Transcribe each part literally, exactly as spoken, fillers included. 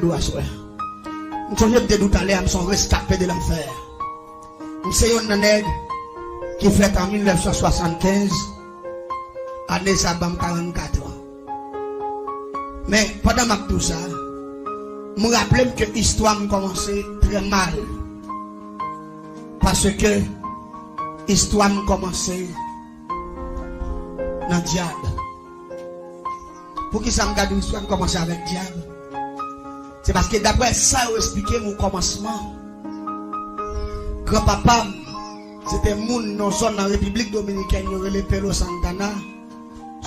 Dou aswè. M sonje m te di w talè a, m se yon reskape de lanfè. M se yonn nan nèg ki fèt an mil nèf san swasannkenz, ane sa ban m karannkat an. Men, pandan m ap di w sa, m raple m ke istwa m kòmanse trè mal. Paske istwa m kòmanse nan dyab. Poukisa m ka di w istwa m kòmanse avèk dyab? Se paske daprè sa yo esplike m okòmansman, granpapa m, se te moun nan zòn nan Repiblik Dominikèn yo rele Pelo Santana,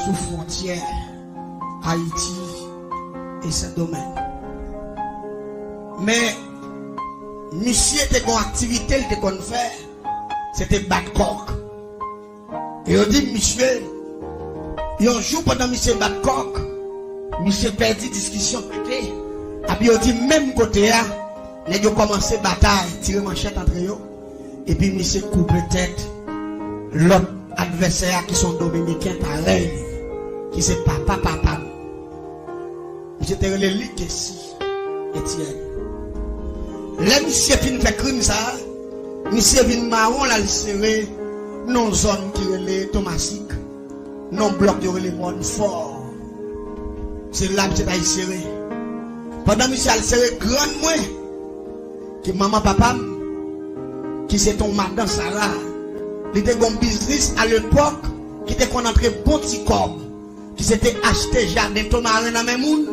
sou fwontyè Ayiti e Sendomeng. Men, misye te gen yon aktivite l te konn fè, se te bat kòk. E yo di misye, yon jou pandan misye bat kòk, misye pèdi diskisyon pete, epi yo di menm kote a, nèg yo kòmanse batay, tire manchèt antre yo, epi misye koupe tèt lòt advèsè a ki se yon Dominiken parèy li, ki se papa papa m. Misye te rele Likesi Etyèn. Lè misye fin fè krim sa a, misye vin mawon l al sere nan yon zòn ki rele Tomasik, nan yon blòk yo rele Mòn Fò. Se la misye t al sere. Pandan misye al sere, grann mwen, ki manman papa m, ki se te yon madan Sara, li te gen yon biznis alepòk ki te konn antre bon ti kòb, ki se te achte jaden tomaren nan men moun,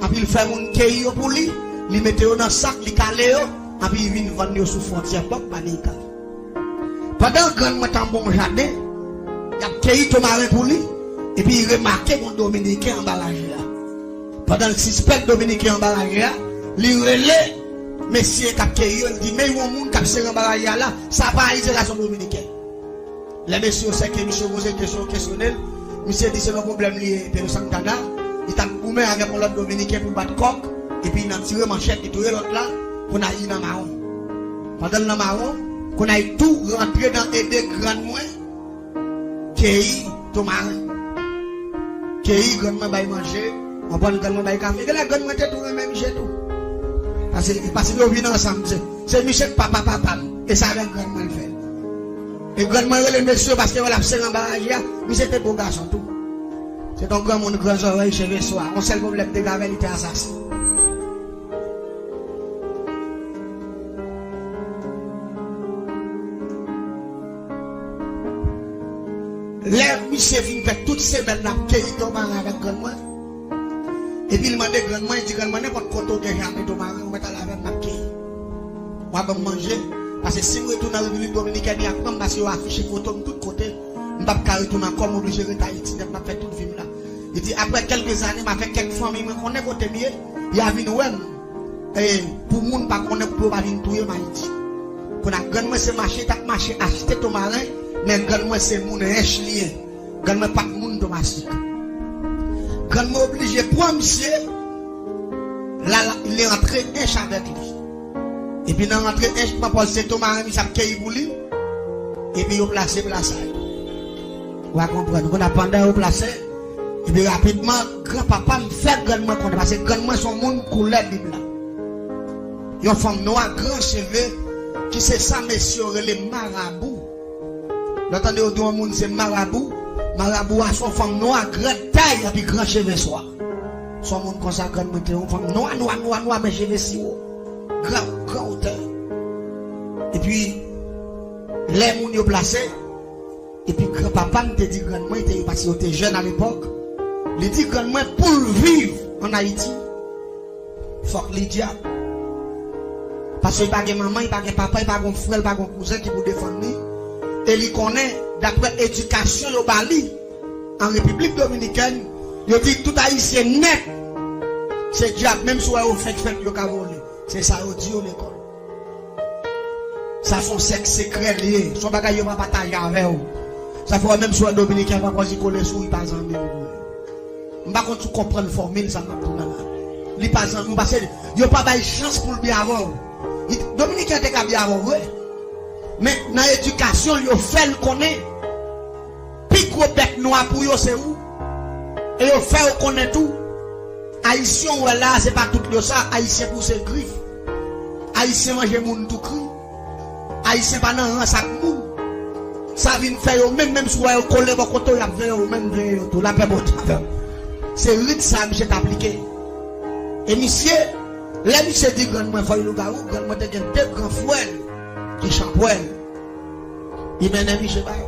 anpi l fè moun keyi yo pou li, li mete yo nan sak, li kale yo, anpi li vin vann yo sou fwontyè bò Banika. Pandan grann mwen t anba yon jaden, y ap keyi tomaren pou li, epi li remake yon Dominiken anba raje a. Pandan l sispèk Dominiken anba raje a, li rele mesye k ap keyi yo, li di, "Men yon moun k ap sere anba raje a la, sa pa Ayisyen, sa se yon Dominiken." Lè mesye yo sèke misye, poze kesyon, kesyone l, misye di se nan pwoblèm li ye, Pedro Santana, li t ap goumen avèk yon lòt Dominiken pou bat kòk, epi nan tire manchèt, li touye lòt la, kounye a li nan mawon. Pandan l nan mawon, kounye a li tou rantre nan ede grann mwen keyi tomaren. Keyi, grann mwen bay manje, konprann, grann mwen bay kafe. Genlè grann mwen te tou renmen misye tou. Paske, paske yo vin ansanm, se, se misye k papa papa m. E sa avèk grann mwen l fè. E grann mwen rele mesye paske wè l ap sere anba raje a, misye te bo gason tou. Se t yon granmoun gran zòrèy, cheve swa. Yon sèl pwoblèm te gen avè l, li te asasen. Lè misye fin fè tout semèn l ap keyi tomaren avèk grann mwen, epi l mande grann mwen, li di grann mwen, nenpòt kote w gen jaden tomaren, ou mèt al avè m, m ap keyi. W a ban m manje, paske si m retounen an Repiblik Dominikèn, y ap pran m, paske yo afiche foto m tout kote, m p ap ka retounen ankò, m oblije ret Ayiti nèt, m ap fè tout vi m la. Li di, apre kèlke zane, m avèk kèk fanmi mwen konnen kote m ye, y a vin wè m. E, pou moun pa konnen, pou yo pa vin touye m Ayiti. Kounye a, grann mwen se mache, t ap mache achte tomaren, men grann mwen se moun Ench li ye. Grann mwen pa t moun Tomasik. Grann mwen oblije pran misye, l al, li antre Ench avèk li. Epi nan rantre Ench, pran pòz se tomaren misye ap keyi pou li. Epi yo plase plasay. Ou a konprann. Kounye a, pandan yo plase, epi rapidman, granpapa m fè grann mwen konnen, paske grann mwen se yon moun koulè Bib la. Yon fanm nwa, gran cheve, ki se sa mesye yo rele marabou. Lè w tande yo di yon moun se marabou, marabou a se yon fanm nwa, gran tay, epi gran cheve swa. Se yon moun konsa grann mwen te, yon fanm nwa, nwa, nwa, nwa, men cheve siwo. Gran, gran wotè. Epi, lè moun yo plase, epi granpapa m te di grann mwen, te, paske yo te jèn alepòk, li di grann mwen pou l viv ann Ayiti, fòk li dyab. Paske li pa gen manman, li pa gen papa, li pa gen frè, li pa gen kouzen ki pou defann li. E li konnen, daprè edikasyon yo ba li, an Repiblik Dominikèn, yo di tout Ayisyen nèt se dyab, menm si w wè yo fenk fèt, yo ka vole. Se sa yo di yo lekòl. Sa se yon sèk sekrè li ye. Se yon bagay yo pa pataje avè w. Sa fè w wè menm si w wè Dominiken pran pòz li kole sou w, li pa zanmi w vre. M pa konn si w konprann fòmil sa m ap di w la. Li pa zanmi w paske yo pa bay chans pou l byen avè w. Li, Dominiken te ka byen avè w vre. Men nan edikasyon l, yo fè l konnen pi gwo bèt nwa pou yo se ou. E yo fè yo konnen tou, Ayisyen w wè la, se pa tout yo sa. Ayisyen pouse grif. Ayisyen manje moun tou kri. Ayisyen pa nan rans ak moun. Sa vin fè yo menm, menm si w wè yo kole bò kote w, y ap veye yo, menm veye yo tou. Lapè Bondye avè w. Se rit sa misye t aplike. E misye, lè misye di grann mwen fòy lougawou, grann mwen te gen de gran frè l ki chanpwèl. Li mennen misye ba yo.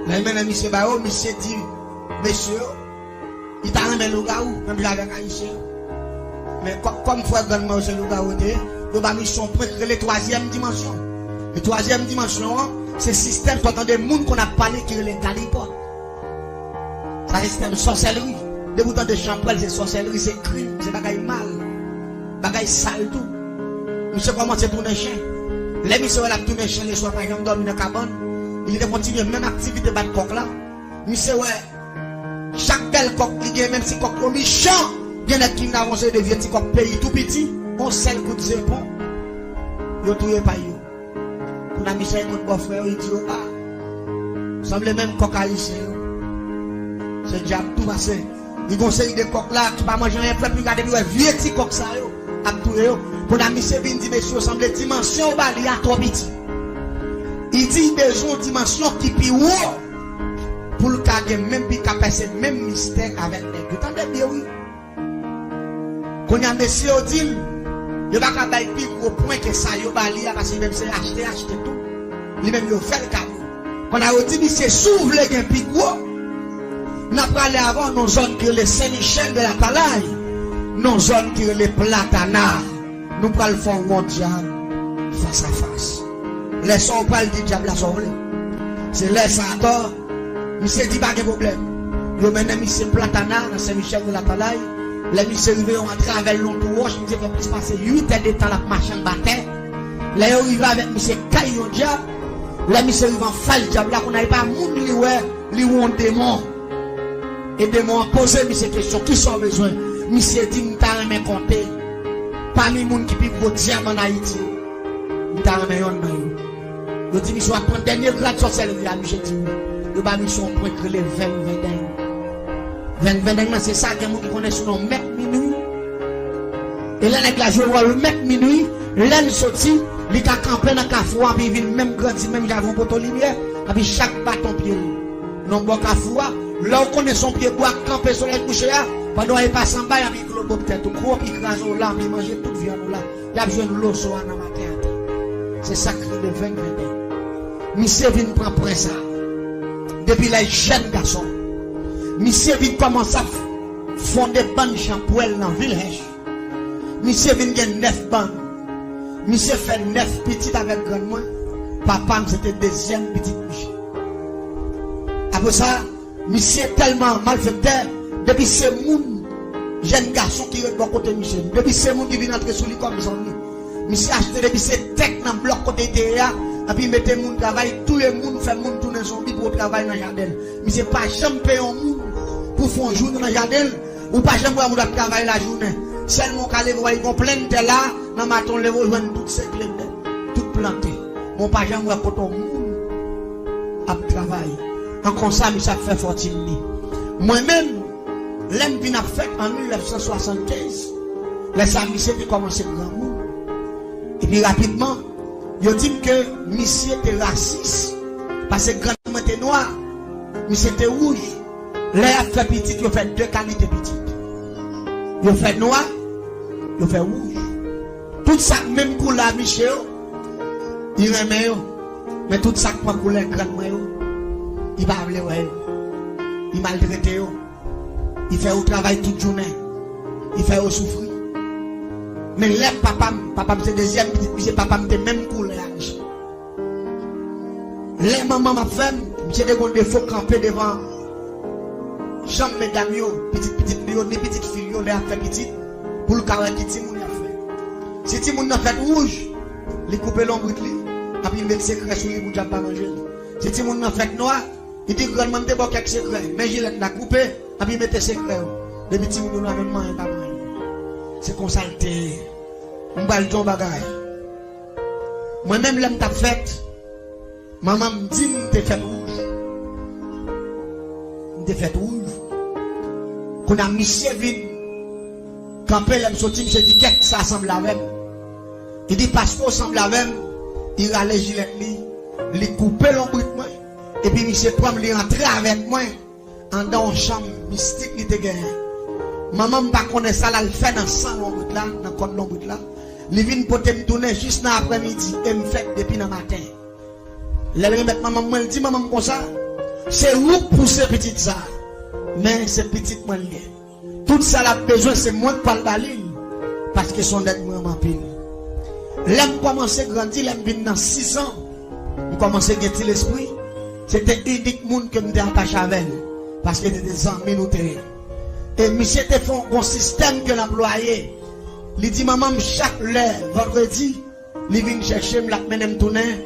Lè li mennen misye ba yo, misye di mesye yo, li ta renmen lougawou, menm jan avèk Ayisyen yo. Men kò-, kòm frè grann mwen yo se lougawou yo te ye, yo ba misye yon pwen ki rele twazyèm dimansyon. E twazyèm dimansyon an, se sistèm, sa w tande moun konn ap pale ki rele galipòt. Sa se sistèm sòsèlri. Depi w tande chanpwèl, se sòsèlri, se krim, se bagay mal, bagay sal tou. Misye kòmanse tounen chen. Lè misye wè l ap tounen chen, leswa pa janm dòmi nan kabann, li te kontinye menm aktivite bat kòk la. Misye wè chak bèl kòk li gen, menm si kòk yo mechan, gen nèg ki vin avè yon seri de vye ti kòk peyi tou piti, yon sèl kout zepon, yo touye pay yo. Kounye a misye al kot bòfrè yo, li di yo, a, sanble menm kòk ayisyen yo, se dyab tou pase. Li gon seri de kòk la ki pa manje anyen, pèp li gade, li wè vye ti kòk sa yo ap touye yo. Kounye a misye vin di mesye yo sanble dimansyon yo ba li a twò piti. Li di li bezwen yon dimansyon ki pi wo pou l ka gen menm, pi ka pèse menm mistè avèk nèg yo. Tande byen wi. Kounye a mesye yo di l, yo pa ka bay pi gwo pwen ke sa yo ba li a, paske li menm se achte, achte tou. Li menm yo fè l kado. Pandan yo di misye, si w vle gen pi gwo, n a prale avè w nan zòn ki rele Sen Michèl de Latalay, nan zòn ki rele Platana. Nou pral fè w wè dyab fas a fas. Lè sa w pral di dyab la sa w vle. Se lè sa atò, misye di pa gen pwoblèm. Yo mennen misye Platana nan Sen Michèl de Latalay. Lè misye rive, yo antre avè l nan twou wòch, misye fè plis pase uit è de tan l ap mache anba tè. Lè yo rive avèk misye kay yon dyab, lè misye rive anfas dyab la, kounye a e pa moun li wè, li wè yon demon. E demon an poze misye kesyon, kisa w bezwen? Misye di, m ta renmen konte pami moun ki pi gwo dyab ann Ayiti yo. M ta renmen yonn nan yo. Yo di misye w ap pran dènye grad sòsèlri a, misye di wi. Yo ba misye yon pwen ki rele venn vendeng. Venn vendeng nan se sa gen moun ki konnen sou non mèt minwi. E lè nèg la jwe wòl mèt minwi, lè l soti, li ka kanpe nan kafou a, epi vin menm grandi, menm jan avè yon poto limyè, epi chak baton pye l nan bò kafou a, lè w konnen se yon pye bwa k kanpe solèy kouche a, pandan w ap pase anba y, epi globòb tèt ou, kwòp li kraze w la, epi manje tout vyann ou la, y ap jwenn loso a nan maten atè. Se sa k rele venn vendeng. Misye vin pran pwen sa. Depi lè jèn gason, misye vin kòmanse ap fonde bann chanpwèl nan vil Hèch. Misye vin gen nèf bann. Misye fè nèf pitit avèk grann mwen. Papa m se te dezyèm pitit misye. Apre sa, misye tèlman malfektè, depi se moun, jèn gason ki ret bò kote misye, depi se moun ki vin antre sou li kòm zanmi, misye achte, depi se tèk nan blòk kote li te ye a, epi mete moun travay, touye moun, fè moun tounen zonbi pou yo travay nan jaden l. Misye pa janm peye yon moun pou fè yon jounen nan jaden l. Ou pa janm wè moun ap travay lajounen. Sèlman w ka leve wè yon plenn tè la, nan maten w leve w jwenn tout sekle nèt, tout plante. Men w pa janm wè kote yon moun ap travay. An konsa, misye ap fè fòtin li. Mwen menm, lè m vin ap fèt an mil nèf san swasannkenz, lè sa misye te kòmanse granmoun. Epi rapidman, yo di m ke misye te rasis, paske grann mwen te nwa, misye te wouj. Lè y ap fè pitit, yo fè de kalite pitit. Yo fè nwa, yo fè wouj. Tout sa k menm koulè a misye yo, li renmen yo. Men tout sa k pran koulè grann mwen yo, li pa vle wè yo. Li maltrete yo. Li fè yo travay tout jounen. Li fè yo soufri. Men lè papa m, papa m se dezyèm pitit misye, papa m te menm koulè a misye. Lè manman m ap fè m, misye te gon defo kanpe devan janm medam yo, pitit pitit li yo, ni pitit fi l yo, lè y ap fè pitit, pou l ka wè ki timoun y ap fè. Si timoun nan fèt wouj, li koupe lonbrit li, epi l met sekrè sou li pou dyab pa manje l. Si timoun nan fèt nwa, li di grann mwen m te ba w kèk sekrè, men jilèt la koupe, epi mete sekrè yo. Depi timoun yo nwa menm manyen pa manyen. Se konsa l te ye. M pral di w yon bagay. Mwen menm lè m t ap fèt, manman m di m m te fèt wouj. M te fèt wouj. Kounye a misye vin kanpe, lè m soti, misye di, "Kèt, sa sanble avè m." Li di, "Paske w sanble avè m." Li rale jilèt li, li koupe lonbrit mwen, epi misye pran m, li antre avèk mwen anndan yon chanm mistik li te genyen. Manman m pa konnen sa l al fè nan san lonbrit la, nan kòd lonbrit la. Li vin pote m tounen jis nan aprèmidi, e m fèt depi nan maten. Lè l remèt manman m mwen, l di manman m konsa, "Se ou k pouse pitit sa a, men se pitit mwen l ye. Tout sa l ap bezwen, se mwen k pral ba li l, paske se yon nèg mwen renmen anpil." Lè m kòmanse grandi, lè m vin nan sis an, m kòmanse gen ti lespri. Se te inik moun ke m te atache avè l, paske se te zanmi nou te ye. E misye te fè yon, yon sistèm ke l anplwaye. Li di manman m chak lè vandredi, li vin chèche m, l ap mennen m tounen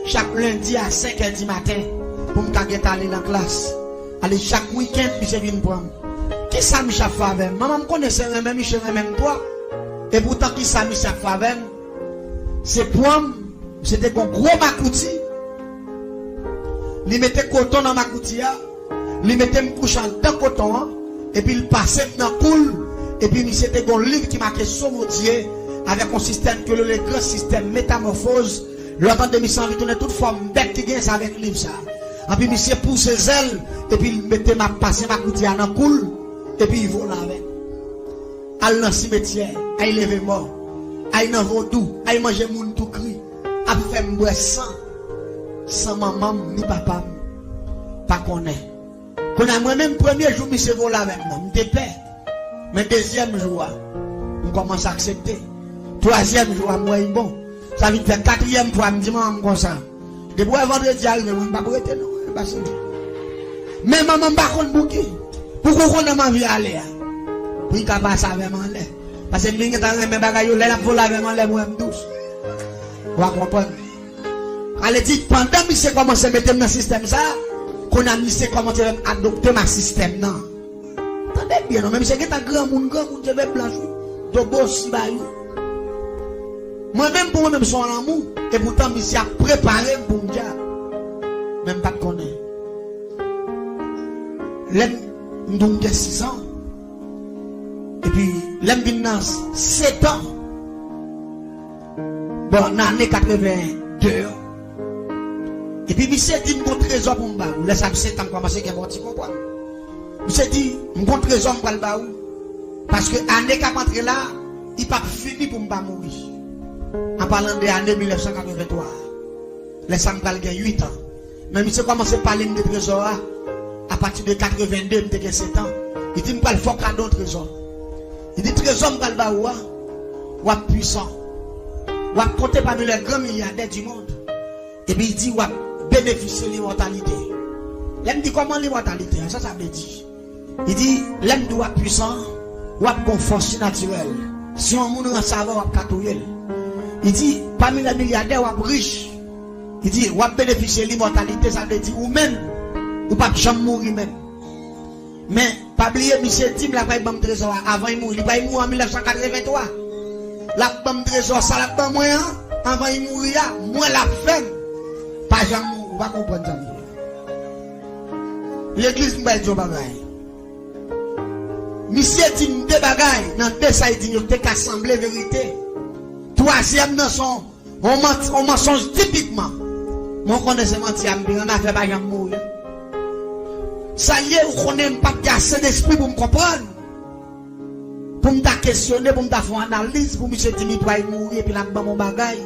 chak lendi a senk è di maten pou m ka gentan ale nan klas. Ale chak wikenn, misye vin pran m. Kisa misye ap fè avè m? Manman m konnen se renmen misye renmen m twòp. Epoutan, kisa misye ap fè avè m? Se pran m, misye te gen yon gwo makouti. Li mete koton nan makouti a. Li mete m kouche anndan koton an, epi l pase m nan kou l, epi misye te gen yon liv ki make Saumodier, avèk yon sistèm ke yo rele gran sistèm metamòfoz. Lè w tande misye anvi tounen tout fòm bèt ki gen, se avèk liv sa a. Epi misye pouse zèl, epi l mete m ap pase makouti a nan kou l, epi l vole avè m. Al nan simetyè, al leve mò, al nan vodou, al manje moun tou kri, ap fè m bwè san, san manman m ni papa m pa konnen. Kounye a, mwen menm, premye jou misye vole avè m nan, m te pè. Men dezyèm jou a, m kòmanse aksepte. Twazyèm jou a, m wè li bon. Sa vin fè katriyèm fwa, m di manman m konsa, "Depi w wè vandredi a rive, mwen, m p ap rete non, e pase." Men manman m pa konn pouki. Pouki w konnen m anvi ale a? Pou li ka pase avè m anlè. Paske m vin gentan renmen bagay yo, lè l ap vole avè m anlè, m wè m dous. W a konprann? Ale di, pandan misye kòmanse mete m nan sistèm sa a, kounye a misye kòmanse fè m adopte m a sistèm nan. Tande byen non, men misye gentan granmoun, granmoun, cheve blanch, wi, do bosi ba yo. Mwen menm, pou mwen menm, se yon lanmou, epoutan misye ap prepare m pou m dyab. Men m pa t konnen. Lè m, m di w m gen sis an, epi lè m vin nan sèt an, bon, nan ane katreven de an. Epi misye di m gon trezò pou m ba ou. Lè sa m sèt an, m kòmanse gen bon ti konprann. Misye di, "M gon trezò m pral ba ou. Paske ane k ap antre la, li p ap fini pou m pa mouri." An palan de ane mil nèf san katreven twa a. Lè sa m pral gen uit an. Men misye kòmanse pale m de trezò a. Apati de katreven de, m te gen sèt an. Li di m pral fè w kado yon trezò. Li di, "Trezò m pral ba ou a, w ap pwisan. W ap konte pami lè gran milyadè di mond." Epi li di, "W ap benefisye limòtalite." Lè m di, "Kòman limòtalite an? Sa sa vle di?" Li di, "Lè m di w ap pwisan, w ap gon fòs sinatirèl. Si yon moun ranse avè w, w ap ka touye l." Li di, "Pami lè milyadè, w ap rich." Li di, "W ap benefisye limòtalite, sa vle di ou menm, ou p ap janm mouri menm." Men, pa bliye, misye di m l ap pral ban m trezò a avan li mouri. Li pral mouri an mil nèf san katreven twa. L ap ban m trezò sa l ap ban mwen an, anvan li mouri a, mwen l ap fè m pa janm mouri. Ou pa konprann sa m di w la. Legliz, m pral di yon bagay. Misye di m de bagay, nan de sa li di m yo te ka sanble verite. Twazyèm nan se yon, yon manti, yon mansonj tipikman. Mwen konnen se manti a m te annafè pa janm mouri. Sa l ye, ou konnen m pa t gen ase despri pou m konprann. Pou m ta kesyone, pou m ta fè yon analiz, pou misye di m li pral mouri epi l ap ban m yon bagay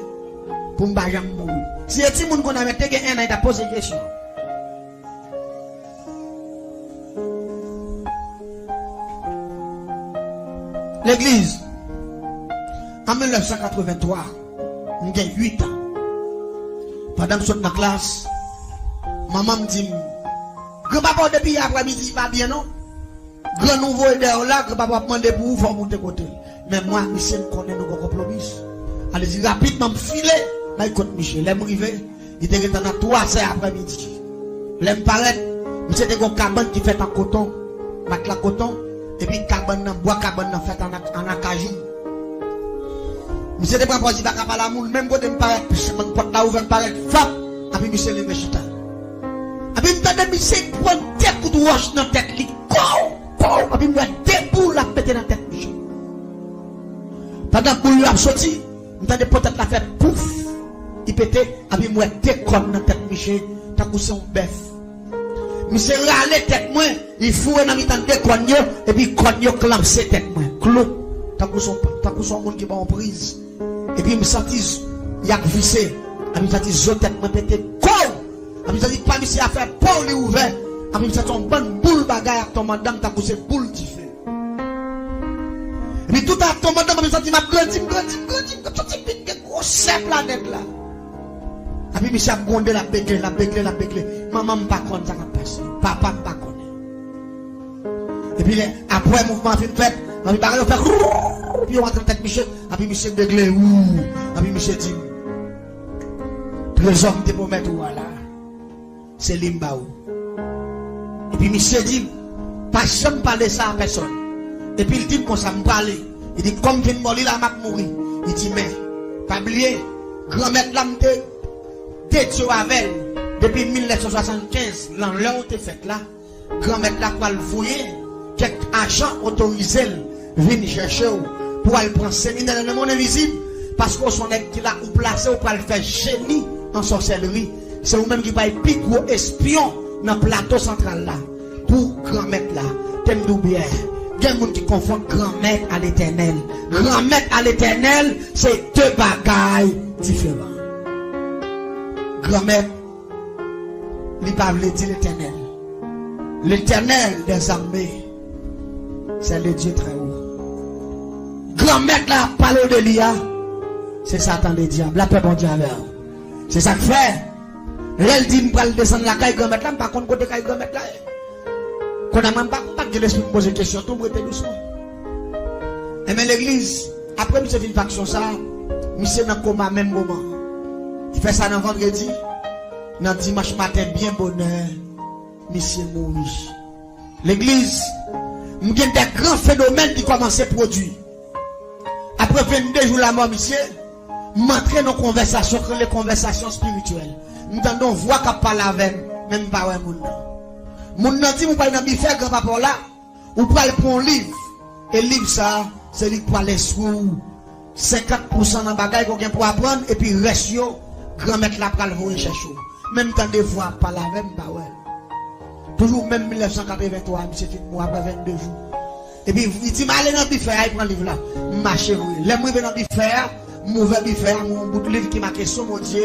pou m pa janm mouri. Si se timoun kounye a, men te gen en an, li t ap poze kesyon. Legliz, an mil nèf san katreven twa, m gen uit an. Pandan m sot nan klas, manman m di m, "Granpapa w depi yè aprèmidi pa byen non. Grann ou voye dèyè w la, granpapa w ap mande pou ou, fò w moute kote l." Men mwen ak misye, m konnen nou gon konpwomis. Ale di rapidman, m file bay kot misye. Lè m rive, li te gentan nan twazè aprèmidi. Lè m parèt, misye te gon kabann ki fèt an koton, matla koton, epi kabann nan, bwa kabann nan fèt an, an akajou. Misye te pran pòz li pa ka pale a moun, menm kote m parèt, pòt la ouvè, m parèt, vap, epi misye leve chita. Epi m tande misye pran de kout wòch nan tèt li, kow, kow, Epi m wè de boul ap pete nan tèt misye. Pandan boul yo ap soti, m tande po tèt la fè pouf. Li pete, epi m wè de kòn nan tèt misye, tankou se yon bèf. Misye rale tèt mwen, li foure nan mitan de kòn yo, epi kòn yo klamse tèt mwen. Klou, tankou se yon, tankou se yon moun ki ba yon priz. Epi m santi z-, y ap vise. Epi m santi zo tèt mwen pete. Kow! Epi m santi pa misye a fè pow li ouvè. Epi m santi yon bann boul bagay ap tonbe anndan m tankou se boul dife. Epi tout ap tonbe anndan m, epi m santi m ap grandi, m grandi, m grandi, m grandi, yon ti pit gen gwosè planèt la. Epi misye ap gwonde, l ap begle, l ap begle, l ap begle. Manman m pa konn sa k ap pase. Papa m pa konnen. Epi lè, apre mouvman an fin fèt, epi bagay yo fè krrrr, epi yo rantre nan tèt misye, epi misye begle, wou, epi misye di m, trezò m te pwomèt ou a la, se li m ba ou. Epi misye di m, pa janm pale sa a pèsòn. Epi l di m konsa, m prale. Li di, kòm m fin ba w li la, m ap mouri. Li di, men, pa bliye, Granmèt la m te dedye w avè l depi mil nèf san swasannkenz, lan lè w te fèt la. Granmèt la pral voye kèk ajan otorize l vin chèche w pou al pran seminè nan lemonn envizib, paske w se yon nèg ki la ou plase, ou pral fè jeni an sòsèlri. Se ou menm ki pral pi gwo espyon nan plato santral la pou Granmèt la. Te m di w byen, gen moun ki konfonn Granmèt a Letènèl. Granmèt a Letènèl, se de bagay diferan. Granmèt Li pa vle di Letènèl. Letènèl dèzame, se le Dye trè wo. Granmèt la ap pale w de li a, se Satan Ledyab. Lapè Bondye avè w. Se sa k fè, lè l di m pral desann lakay Granmèt la, m pa konn kote kay Granmèt la ye. Kounye a mwen, m pa, m pa t gen lespri m poze kesyon tou, m rete dousman. Enben, legliz, apre misye fin fè aksyon sa a, misye nan koma menm moman. Li fè sa nan vandredi, nan dimanch maten, byen bonè, misye mouri. Legliz, m gen de gran fenomèn ki kòmanse pwodui. Apre vennde jou lamò misye, m antre nan konvèsasyon k rele konvèsasyon espirityèl. M tande yon vwa k ap pale avè m, men m pa wè moun nan. Moun nan di m, ou pral nan bifè granpapa w la, ou pral pran yon liv. E liv sa a, se li k pral enstwi w senkant pousan nan bagay ke w gen pou aprann, epi rès yo, Granmèt la pral voye chèche w. Men m tande vwa ap pale avè m, m pa wè l. Toujou menm mil nèf san katrevenntwa, misye fin mouri apre vennde jou. Epi li di m ale nan bifè a, li pran liv la. M mache vre. Lè m rive nan bifè a, m ouvè bifè a, m wè yon bout liv ki make Son Bondye,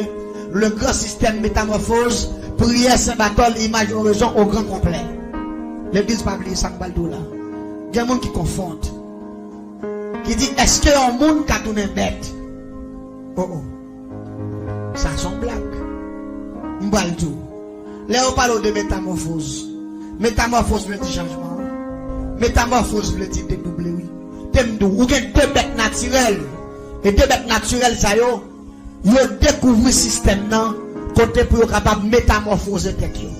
Le Grand Système Métamorphose, Prière Saint Barthol, Image Oraison au Grand Complet. Legliz, pa bliye sa m pral di w la. Gen moun ki konfonn, ki di, èske yon moun ka tounen bèt? Oh, oh. Sa se yon blag. M pral di w. Lè yo pale w de metamòfoz, metamòfoz vle di chanjman, wi. Metamòfoz vle di dedouble, wi. Te m di w, ou gen de bèt natirèl. E de bèt natirèl sa yo, yo dekouvri sistèm nan, kote pou yo kapab metamòfoze tèt yo.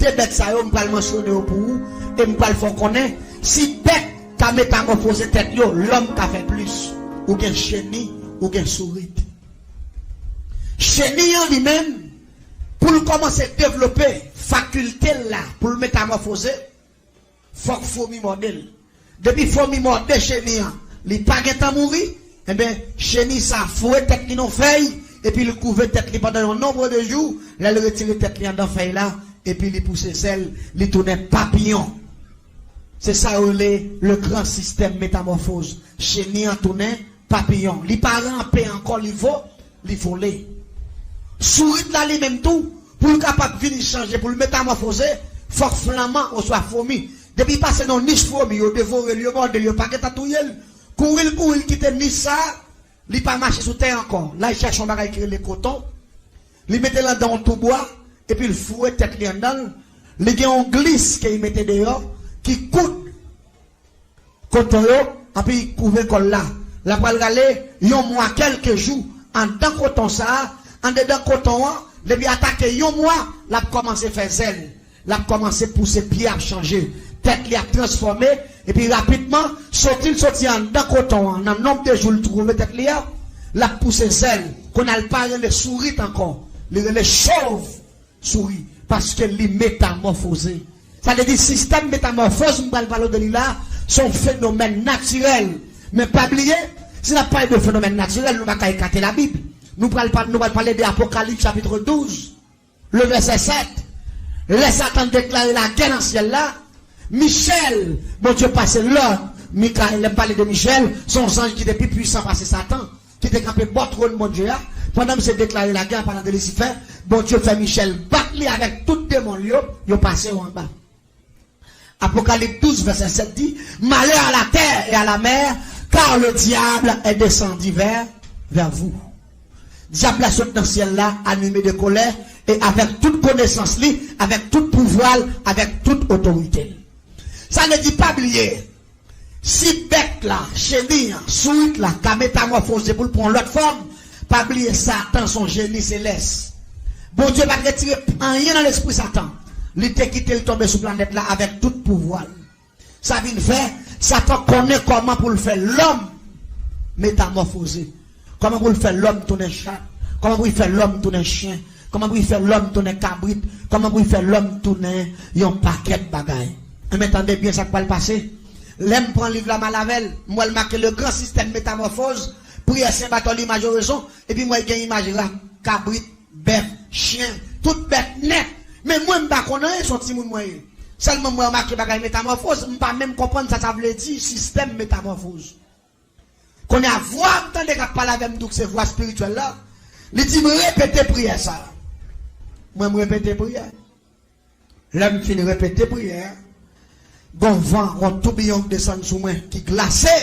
De bèt sa yo, m pral mansyone yo pou ou, e m pral fè w konnen, si bèt ka metamòfoze tèt yo, lòm ka fè plis. Ou gen cheni, ou gen sourit. Cheni an li menm, pou l kòmanse devlope fakilte l la, pou l metamòfoze, fòk fomi mòde l. Depi fomi mòde cheni an, li pa gentan mouri, enben, cheni sa a foure tèt li nan fèy, epi li kouve tèt li pandan yon nonb de jou, lè l retire tèt li anndan fèy la, epi li pouse zèl, li tounen papiyon. Se sa yo rele le grand système métamorphose. Cheni an tounen papiyon. Li pa ranpe ankò, li vo, li vole. Sourit la li menm tou, pou l kapab vin chanje, pou l metamòfoze, fòk flanman oswa fomi. Depi l pase nan nich fomi, yo devore l, yo mòde l, yo pa gentan touye l. Kouri l kouri l kite nich sa a, li pa mache sou tè ankò. L al chèche yon bagay ki rele koton. Li mete l anndan yon tou bwa, epi l foure tèt li anndan l. Li gen yon glis ke li mete deyò, ki koud koton yo, epi kouvè kò l la. L ap pral rale yon mwa kèlke jou anndan koton sa a, andedan koton an, depi atake yon mwa, l ap kòmanse fè zèl. L ap kòmanse pouse, pye ap chanje, tèt li ap transfòme, epi rapidman, soti l soti anndan koton an, nan nonb de jou l twouve tèt li a, l ap pouse zèl. Kounye a l pa rele sourit ankò, li rele chauve souris, paske li metamòfoze. Sa vle di sistèm metamòfoz m pral pale w de li la, Se yon fenomèn natirèl. Men pa bliye, si n ap pale de fenomèn natirèl, nou pa ka ekate Labib. Nou pral pa- nou pral pale de Apokalips chapit douz, le vèsè sèt. Lè Satan deklare lagè nan syèl la, Michèl, Bondye pase lòd. Mikayèl, lè m pale de Michèl, se yon zanj ki te pi pwisan pase Satan, ki te kanpe bò twòn Bondye a. Pandan misye deklare lagè an palan de Lisifè, Bondye fè Michèl bat li avèk tout demon l yo, yo pase yo anba. Apocalypse douze, verset sept dit, malheur à la terre et à la mer, car le diable est descendu vers, vers vous. Dyab la sot nan syèl la, anime de kòlè, e avèk tout konesans li, avèk tout pouvwa l, avèk tout otorite l. Sa vle di, pa bliye, si bèt la, cheni an, sourit la, ka metamòfoze pou l pran yon lòt fòm, pa bliye Satan se yon jeni selès. Bondye pa t retire anyen nan lespri Satan. Li te kite l tonbe sou planèt la avèk tout pouvwa l. Sa vin fè, Satan konnen kòman pou l fè lòm metamòfoze. Kòman pou l fè lòm tounen chat. Kòman pou l fè lòm tounen chen. Kòman pou l fè lòm tounen kabrit. Kòman pou l fè lòm tounen yon pakèt bagay. Enben, tande byen sa k pral pase. Lè m pran liv la, m al avè l, m wè l make le grand système métamorphose, priyè Sen Batòli, imaj oraison, epi m wè l gen imaj rat, kabrit, bèf, chen, tout bèt nèt. Men mwen, m pa konn anyen, se yon timoun mwen ye. Sèlman mwen remake bagay metamòfoz, m pa menm konprann sa sa vle di, sistèm metamòfoz. Kounye a, vwa m tande k ap pale avè m, donk se vwa espirityèl la, li di m repete priyè sa. Mwen, m repete priyè. Lè m fin repete priyè a, gon van, gon toubiyon k desann sou mwen, ki glase.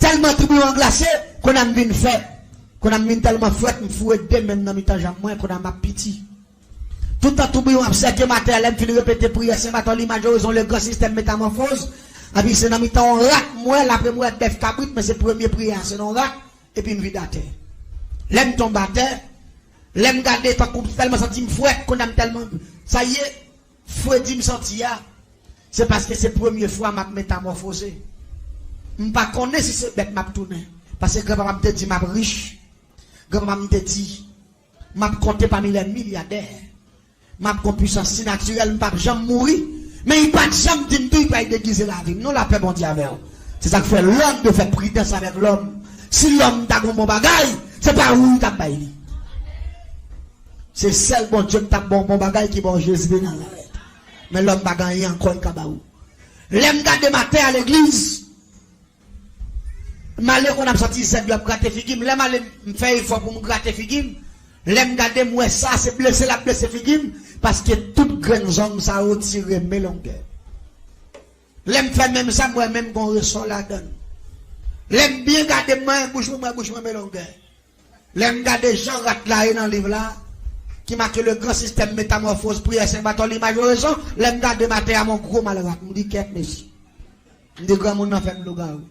Tèlman toubiyon an glase, kounye a m vin fè. Kounye a m vin tèlman frèt, m foure de men m nan mitan janm mwen, kounye a m ap piti. Toutan toubiyon ap sèke m atè a, lè m fin repete priyè Sen Batòli, imaj oraison, le grand système métamorphose, epi se nan mitan yon rat m wè l, apre m wè bèf, kabrit, men se premye priyè a, se nan yon rat, epi m vide atè. Lè m tonbe atè, lè m gade, tankou m tèlman santi m frèt, kounye a m tèlman, sa ye, fredi m santi a, se paske se premye fwa m ap metamòfoze. M pa konnen si se bèt m ap tounen. Paske granpapa m te di m ap rich. Granpapa m te di, m ap konte pami lè milyadè. M ap gon pwisans sinatirèl, m p ap janm mouri. Men li pa t janm di m tou li pral degize lavi m. Non, lapè Bondye avè w. Se sa k fè lòm dwe fè pridans avèk lòm. Si lòm ta gon bon bagay, se pa ou li t ap bay li. Se sèl Bondye k t ap ba w bon bagay ki ba w Jezi de Nazarèt. Men lòm pa gen anyen ankò li ka ba ou. Lè m gade m atè a legliz, m ale konn ap santi zèb yo ap grate figi m. Lè m ale, m fè efò pou m grate figi m. Lè m gade, m wè sa se blese l ap blese figi m, paske tout grenn zong sa yo tire men longè. Lè m fè menm sa, m wè menm gon resò ladan l. Lè m byen gade, m wè bouch mwen, m wè bouch mwen men longè. Lè m gade jan rat la ye nan liv la, ki make le grand système métamorphose, priyè Sen Batòli, imaj oraison, lè m gade m atè a, m on gwo mal rat. M di, kèt mesye. M di, granmoun nan fè m lougawou.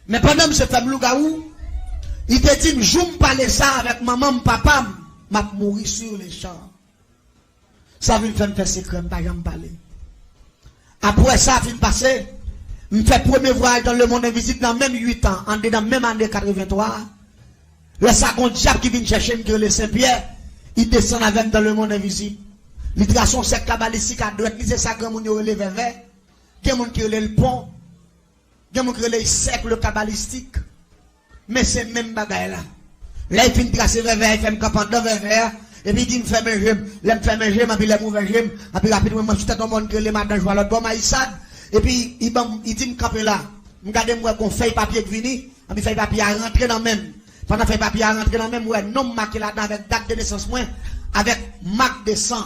Men pandan misye fè m lougawou, li te di m, jou m pale sa avèk manman m, papa m, m ap mouri sur le champ. Sa vin fè m fè sekrè, m pa janm pale. Apre sa fin pase, m fè premye vwayaj dans le monde invisible nan menm uit an, andedan menm ane katrevenntwa. Lè sa gon dyab ki vin chèche m ki rele Sen Pyè, li desann avè m dans le monde invisible. Li trase yon sèk kabalistik a dwèt li, se sa granmoun yo rele vèvè. Gen moun ki rele l pon. Gen moun ki rele l sèk kabalistik. Men se menm bagay la. Lè l fin trase vèvè a, li fè m kanpe anndan vèvè a, epi li di m fèmen je m. Lè m fèmen je m, anpi lè m ouvè je m, anpi rapid mwen, mwen sou tèt yon mòn ki rele Madan Jwa lòt bò Mayisad. Epi li ban m, li di m kanpe la. M gade m wè gon fèy papye k vini, anpi fèy papye a rantre nan men m. Pandan fèy papye a rantre nan men m, m wè non m make ladan avèk dat de nesans mwen, avèk mak de san.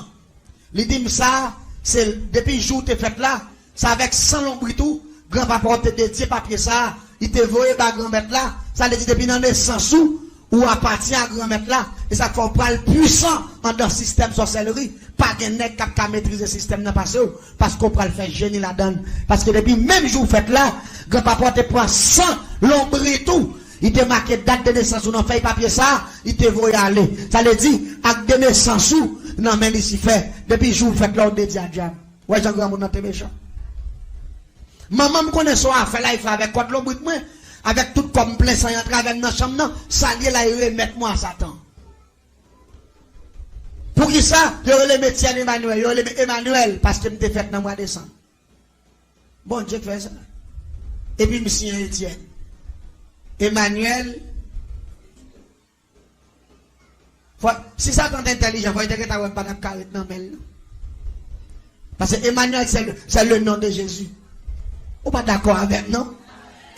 Li di m sa, se depi jou w te fèt la, se avèk san lonbrit ou, granpapa w te dedye papye sa a, li te voye ba Granmèt la, sa vle di depi nan nesans ou, ou apatyen a Granmèt la, e sa k fè w pral pwisan anndan sistèm sòsèlri. Pa gen nèg k ap ka metrize sistèm nan pase w, paske w pral fè jeni ladan l. Paske depi menm jou w fèt la, granpapa w te pran san lonbrit ou, li te make dat de nesans ou nan fèy papye sa a, li te voye ale. Sa vle di, ak de nesans ou nan men Lisifè, depi jou w fèt la, w dedye a dyab. Wè jan granmoun nan te mechan. Manman m konnen se yon afè la, li fè avèk kòd lonbrit mwen, avèk tout kò m plen san, li antre avè m nan chanm nan, sa l ye la, li remèt mwen a Satan. Poukisa yo rele m Etienne Emmanuel? Yo rele m Emmanuel paske m te fèt nan mwa desanm. Bondye k fè sa. Epi m siyen Etienne Emmanuel. Fò, si Satan te entèlijan, fò li te gentan wè m pa t ap ka ret nan men l, non. Paske Emmanuel, c'est le, c'est le nom de Jésus. Ou pa dakò avè m, non?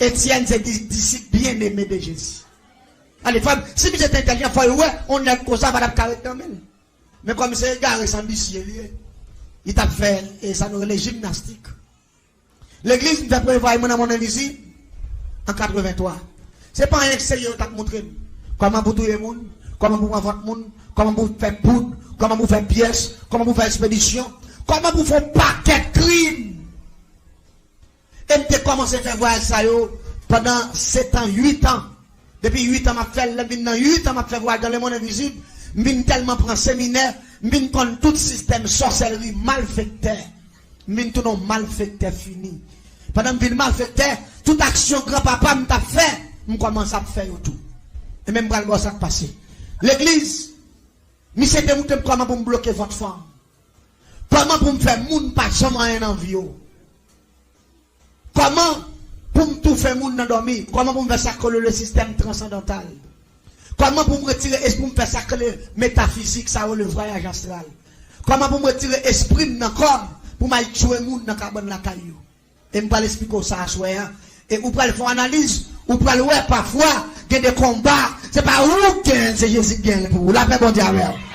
Etienne se di, disip byeneme de Jezi. Ale, fò, si misye te entèlijan, fò l wè yon nèg konsa pa t ap ka ret nan men l. Men kòm se egare, se anbisye li ye, li t ap fè, e sa nou rele jimnastik. Legliz, m fè premye vwayaj mwen nan monn envizib an katrevenntwa. Se pa anyen k serye yo t ap montre m. Kòman pou touye moun, kòman pou pran vant moun, kòman pou fè poud, kòman pou fè pyès, kòman pou fè ekspedisyon, kòman pou fè yon pakèt krim. E m te kòmanse fè vwayaj sa yo pandan sèt an, uit an. Depi uit an m ap fè l, lè m vin nan uit an m ap fè vwayaj dans le monde invisible, m vin tèlman pran seminè, m vin konn tout sistèm sòsèlri malfektè. M vin tounen yon malfektè fini. Pandan m vin malfektè, tout aksyon granpapa m t ap fè, m kòmanse ap fè yo tou. E men m pral ba w sa k pase. Legliz, misye te montre m kòman pou m bloke vant fanm. Kòman pou m fè moun pa janm anyen nan vi yo. Kòman pou m toufe moun nan dòmi? Kòman pou m fè sa k rele le sistèm transandantal? Kòman pou m retire, pou m fè sa k rele metafizik, sa rele vwayaj astral? Kòman pou m retire espri m nan kò m pou m al tchwe moun nan kabann lakay yo? E m pral esplike w sa aswè a. E ou pral fè yon analiz, ou pral wè pafwa gen de konba, se pa ou k genyen, se Jezi k genyen pou ou. Lapè Bondye avè w.